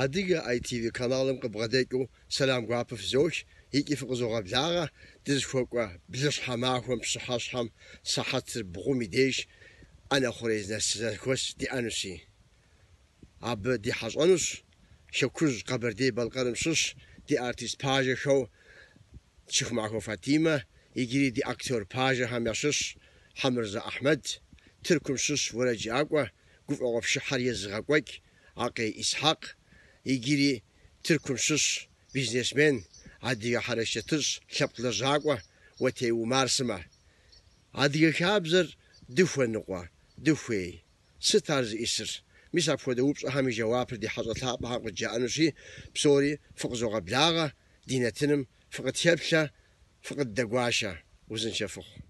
Адыгэ ITV каналым къыбгъэдэкӏыу сэлам гуапэ фызох икӏи фыкъызогъэблагъэ дызыхуэкӏуэ блыщхьэ махуэм пщыхьэщхьэм сыхьэтыр бгъум и деж ӏэнэ хъурей зэхуэс диӏэнущи. Абы ди хьэщӏэнущ Хэкужь Къэбэрдей-Балъкъэрым щыщ ди артист пажэхэу Щыхумахуэ Фатимэ, иджыри ди актер пажэхэм ящыщ Хьэмырзэ Ахьмэд, Тыркум щыщ уэрэджыӏакӏуэ, гуфӏэгъуэ пшыхьэр езыгъэкӏуэкӏ Акъей Исхьэкъ, иджыри Тыркум щыщ бизнесмен, адыгэ хьэрычэтыщӏ, лъэпкъ лэжьакӏуэ Уэтей Умар сымэ. Адыгэ хабзэр дыхуэныкъуэ, дыхуей? Сыт ар зиӏысыр? Мис апхуэдэ упщӏэхэм и жэуапыр ди хьэщӏэ лъапӏэхэм къыджаӏэнущи, псори фыкъызогъэблагъэ, ди нэтыным фыкъытхэплъэ, фыкъыддэгуашэ. Узыншэ фыхъу.